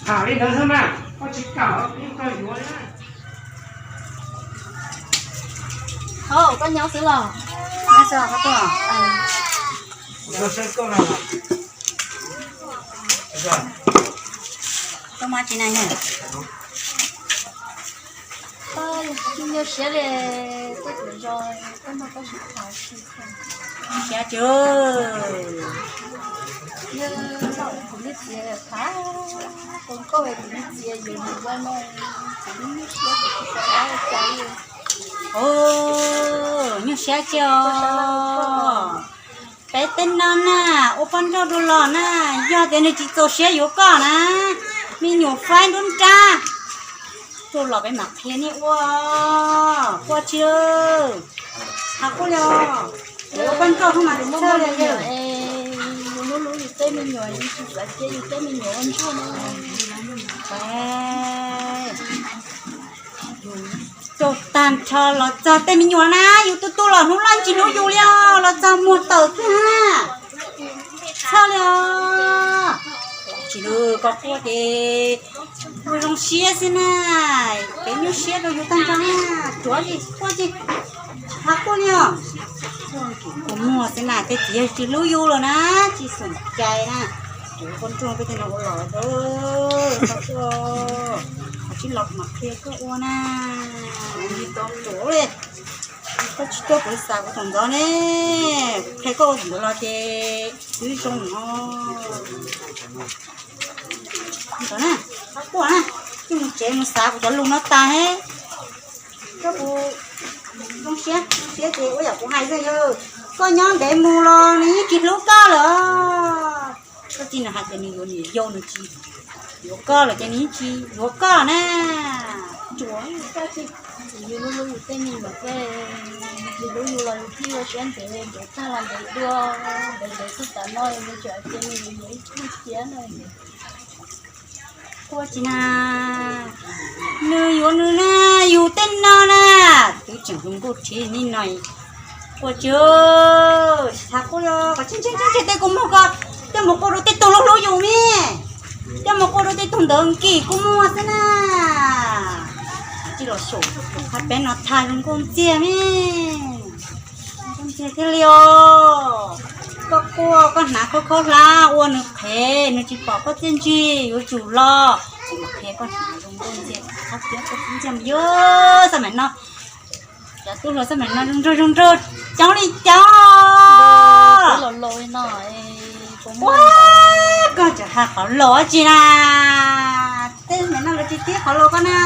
Tham li ntawd xwb mas, koj tsis kam ib tug yuav li. Hauv, koj nyob xwb los? Nyob xwb, koj tuaj. Koj mas tsis na yog. Koj nyuaj siab li, koj tus zos, koj nrog koj sib tham. Nyuaj siab tsis. Yog kuv niag txiv tham, kuv koj kuv niag txiv yuav nws ua no, kuv nyuaj siab kuv tsis tau dab li cas li. Nyuaj siab tsis os. Peb tej no na, ua poj nrauj rau los na, yog tias nws tsis txaus siab yuav koj na, me nyuam faib nruab nrab, rau los peb mam qhia nej ua. Quaj tsis, ha quaj li os. Ua poj nrauj thiab mas txhawj li yawg. Yus hlub hlub yus tej me nyuam, yus tsis xav cia yus tej me nyuam ua ntsuag no. Txaus tag nrho los txog tej me nyuam na, yus tu tu los hnub loj tsis hlub yus li os, los txog muag tawm kiag na. Txhawj li os. Tsis hlub koj quaj ces ua zoo siab xwb na, kev nyuaj siab rau yus tag nrho na, tsuav tsis quaj tsis, tsis ha quaj li os. Kua muag xwb na, tej txiv yawg tsis hlub yus lawm na, tsis xom cai na. Kuv poj nrauj peb tej no ua los tau, tsis los kuv mam qhia koj ua na. Li tau luam li, koj tsis tuaj kuv xav kuv tus ntxov ne, qhia koj ua tus ntxov los ces twb zoo no. Ntxov na, koj quaj na, twb mus tsev mus xav kuv cov lus no tas he. Koj kuv zoo siab, zoo siab ces ua yam kuv hais xwb yawg. Koj nyob ntev mus los nws yeej tsis hlub koj lawm. Koj tij nws hais tias nws yuav niam yau nws tsis yuav koj lawm ces nws yeej tsis yuav koj na. Tsuav koj tij, yus hlub hlub yus tej me nyuam xwb, yus hlub yus los yus thiaj ua siab ntev, ntev tag los ntev dua, ntev ntev txog tav no nws tseem hais tias nws yuav ib tug thiab no. Quaj tsis na, nws yuav nws na, yus tej no na, twb tseem zoo nkauj thiab nej no. Quaj tsis, tsis xav quaj, koj tsis ntse ntse ntse tej kua muag ko, coj mus quaj rau tej tug hlub hlub yus ne, coj mus quaj rau tej tug ntawd nkim kua muag xwb na. Tsis los xyaum qhov peb no tag zoo nkauj ntxiag ne. Nkauj ntxiag thiaj li os. Koj quaj koj hnav khaub khaub hlab ua nws qhev, nws tsis pom koj txiaj ntsig yuav tsum los. Kuv mam qhia koj hnav zoo nkauj ntxiag, qhov tiab koj txiaj ntsig yog xab maim no. Cov tub hluas xab maim no zoo nraug zoo nraug coob li coob. Ua, koj tseem hais qhov laus dab tsi na? Tej maim no lawv tsis tib qhov laus koj na.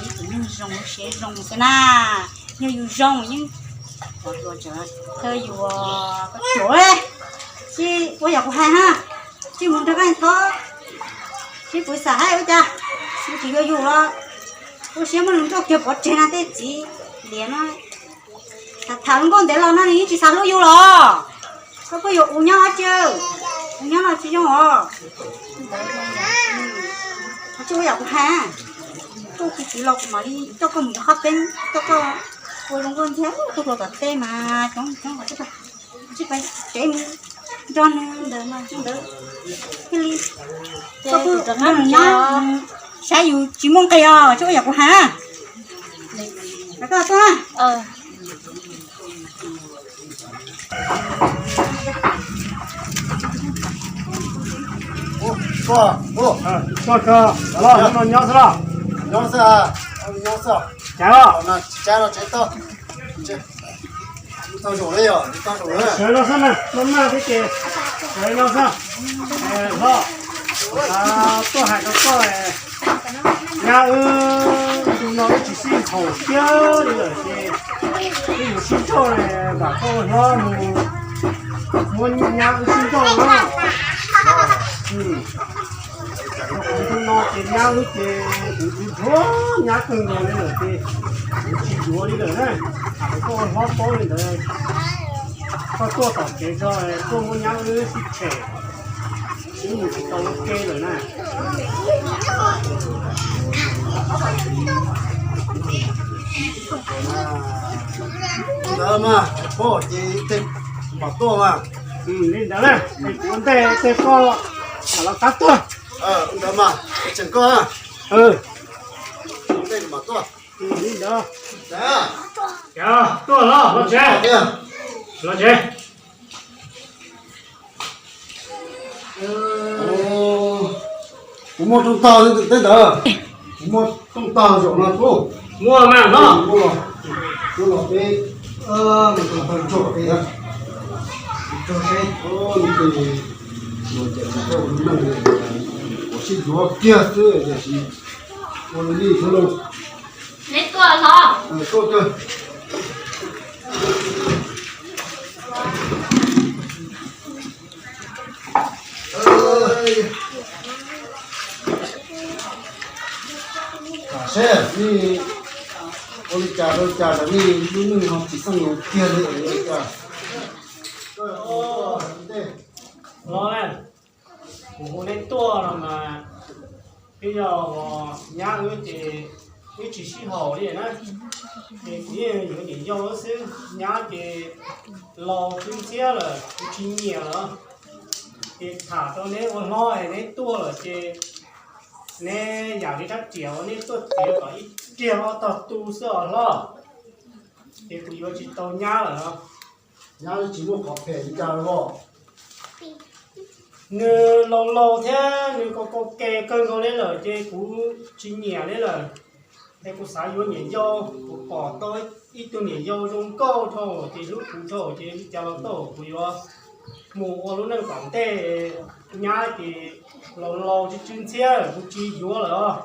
Ib tug neeg zoo siab zoo xwb na. Yog yus zoo yeej, qhov hluas tseem thawj yus, koj tsuav, tsis ua yam kuv hais ha. Tsis mus nrog koj thob, tsis pw xam haib ua cas, nws tsis yuav yus los ua siab muab nws nrauj kiag pov tseg na tej txiv liam no. Tham tham nkauj ntev los no nws yeej tsis xav hlub yus los. Koj puas yuav ua nyob dab tsi, ua nyob no tsis zoo os. Tsis ua yam kuv hais, tuaj txiv txiv los kuv mam li coj koj mus rau qhov peb, coj koj ua zoo nkauj ntxiag, tuaj hluas tom tej mas coob coob. Tsis pais tsev mus nrog nws ntawd mas ntawd thiaj li, koj kuj nrog nws nyob, saib yus tsis muaj nqis os, tsis ua yam kuv hais. Koj tuaj. Koj, koj, los no nyob xwb los? Nyob xwb, nyob xwb. Cas los? Cas los tsev tau. Tau zaum li, tau zaum li. Sawv los xwb na, maj maj thiab ces sawv los xwb. Hlob, tuaj hais rau koj, nyab wb ntu no wb tsis sib haum kiag li lawm ces wb yuav sib nrauj, vam koj ua hlob mus muab nyab wb sib nrauj na. Kuv ntu no ces nyab wb ces kuv ntxhua nyab kawg nkaus li lawm ces kuv tsis yuav li lawm na. Tham koj ua hlob paub li ntawd, koj tuaj tom kev tso, tuaj muab nyab wb sib tshem, wb mus tsis tau ua ke lawm na. Ntawd mas, ces tej mam tuaj mas. Li ntawd na, ua ntej tej koj mam los qab tuaj. Ntawd mas, tseem koj. Tej mas tuaj. Tuaj los, los tsev. Los tsev. Kuv muaj rooj tog tej ntawd. Kuv muaj rooj tog zaum no kuj muaj mas no. Kuv los peb mus tog tog tso peb. Tso seb. Ua ces tsis tau neeg, kuv sib yuav kiag xwb tiam sis ua li xwb lauj. Neb tuaj los? Tuaj kawg. Seb nej ua li cas rau cas lawm nej lub neej no tsis txawj ua kiag li ua li cas. Los, kuv hu neb tuaj no mas, twb yog nyab wb ces wb tsis sib haum li na, ces kuv yeej yuav niam yau xwb. Nyab ces laus tub ntxhiab lawm, kuv tsis nyiam lawm. Ces tham rau neb ua hlob es neb tuaj lawm ces neb yam li rab riam uas neb tuaj txiav kom ib riag ob tog tu xwb os hlob. Ces kuv yuav tsis tau nyab lawm. Nyab tsis muaj qhov phem li cas los. Nws laus laus thiab nws kaus kaus ke kawg nkaus li lawm ces kuv tsis nyiam li lawm. Es kuv xav yuav niam yau, kuv pom tau ib tug niam yau zoo nkauj dhau ces hlub kuv dhau ces li cas los tau, kuv yuav mus ua lub neej tom ntej. Nyab ces laus laus tsw tsw ntxhiab kuv tsis yuav lawm os.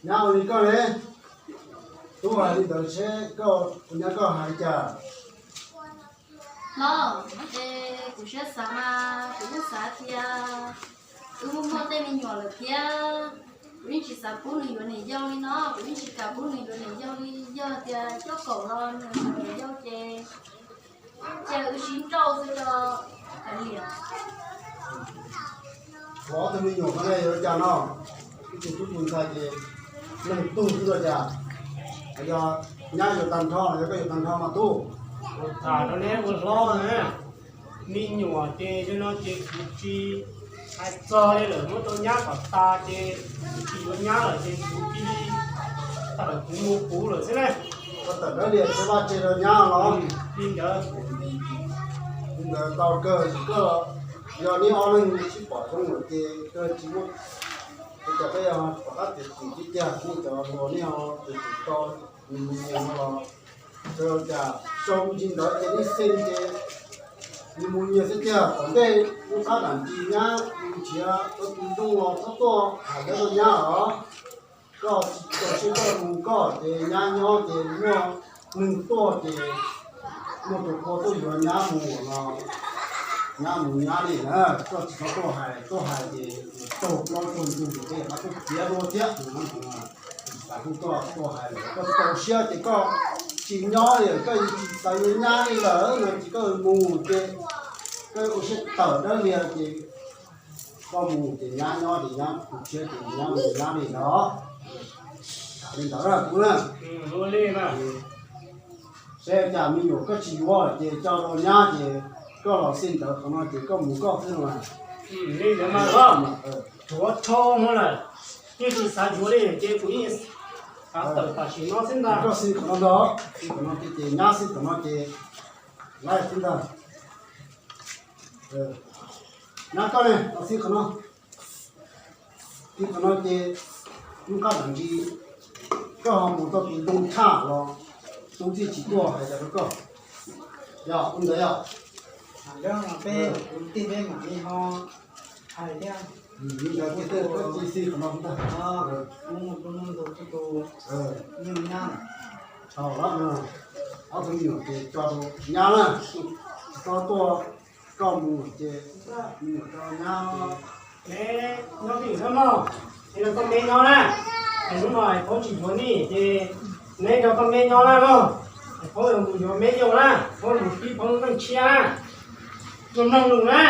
Nyab ua li koj ne, tub hais li ntawd seb koj, kuv nyab koj hais li cas? Los, es kuv siab xav mas kuv yeej xav tias wb muaj muaj tej me nyuam lawm thiab, kuv yeej tsis xav pub nws yuav niam yau li no, kuv yeej tsis kam pub nws yuav niam yau li. Yog tias coj kaum los nws yuav niam yau ces cia wb sib nrauj xwb rau hais liam. Ob tug me nyuam no ne yuav cas no, ib tug tub tus ntxhais ces leej tug xwb los cas? Yog nyab yuav tag nrho los yog koj yuav tag nrho mas tub? Kuv tham rau neb ua hlob na, me nyuam ces li no ces kuv tsis hais txog li lawm, muab rau nyab kom tas ces kuv tsis yuav nyab lawm ces kuv cia li tawm kuv mus kuv lawm xwb na. Koj tawm dawb lias tseb vaj tseb zog nyab los? Li ntawd. Li ntawd tau kawg, koj yog neb ob leeg sib pom zoo lawm ces kawg tsis muaj, ua cas peb yog pom qab tias tim tib cag kuj cov hluas nej ho tus tus tau nws mus nyias no los, txawm cas sau me ntsis ntawd ces nej xeeb ces nws mus nyias xwb tiag. Tom ntej lub qab dam ntsis nyab mus nrhiav tau tus ntoo los txhob tuaj hais dab rau nyab os. Koj tsis txaus siab koj mus koj ces nyab nyob ces muaj neeg tuaj ces muaj tus qhua tuaj yuav nyab mus los nyab mus nyab li na. Koj tsis txhob tuaj hais, tuaj hais ces taug plaub taug ntug ces peb qab tuaj tiav dua thiab. Tsis xav hu koj tuaj hais lawm, koj txaus siab ces koj tsis nyob li, koj tsis xav yuav nyab li lawm no ces koj mus ces koj ua siab tawm dawb lias ces koj mus ces nyab nyob ces nyab tu siab ces nyab mus nyab li ntawd. Li ntawd na kuv na. Seb cas me nyuam koj tsis yuav ces coj rau nyab ces koj los xij ntawd qhov no ces koj mus koj xwb no. Li ntawd mas los, tsuav rho no lawm, yeej tsis xav yuav li ces kuv yeej xav tawm tam sim no xwb ntag. Koj xij qhov no ntag, xij qhov no ces nyab xij qhov no ces laib xwb ntag. Nyab koj ne, los xij qhov no. Xij qhov no ces lub qab dam ntsis koj ho mus tau tus ntoo tshaj los tub txij tsis tuaj hais cas rau koj. Yog ua ntawd yog. Peb kwv tij peb mam li ho hais thiab. Li ntawd ces tej koj cia xij qhov no ntag. Nyab, ob tug me nyuam ces tso rau nyab na, tsis txhob tuaj, koj mus ces me nyuam tso nyab. Neb nyob twj ywm thiab mog, es nrog koj meb nyob na. Es hnub no es phob tsis yuav nej ces neb nrog koj meb nyob na mog. Es phob yuav mus yuav meb yau na, phob mus pib phob lub neej tshiab na. Mloog mloog lus na.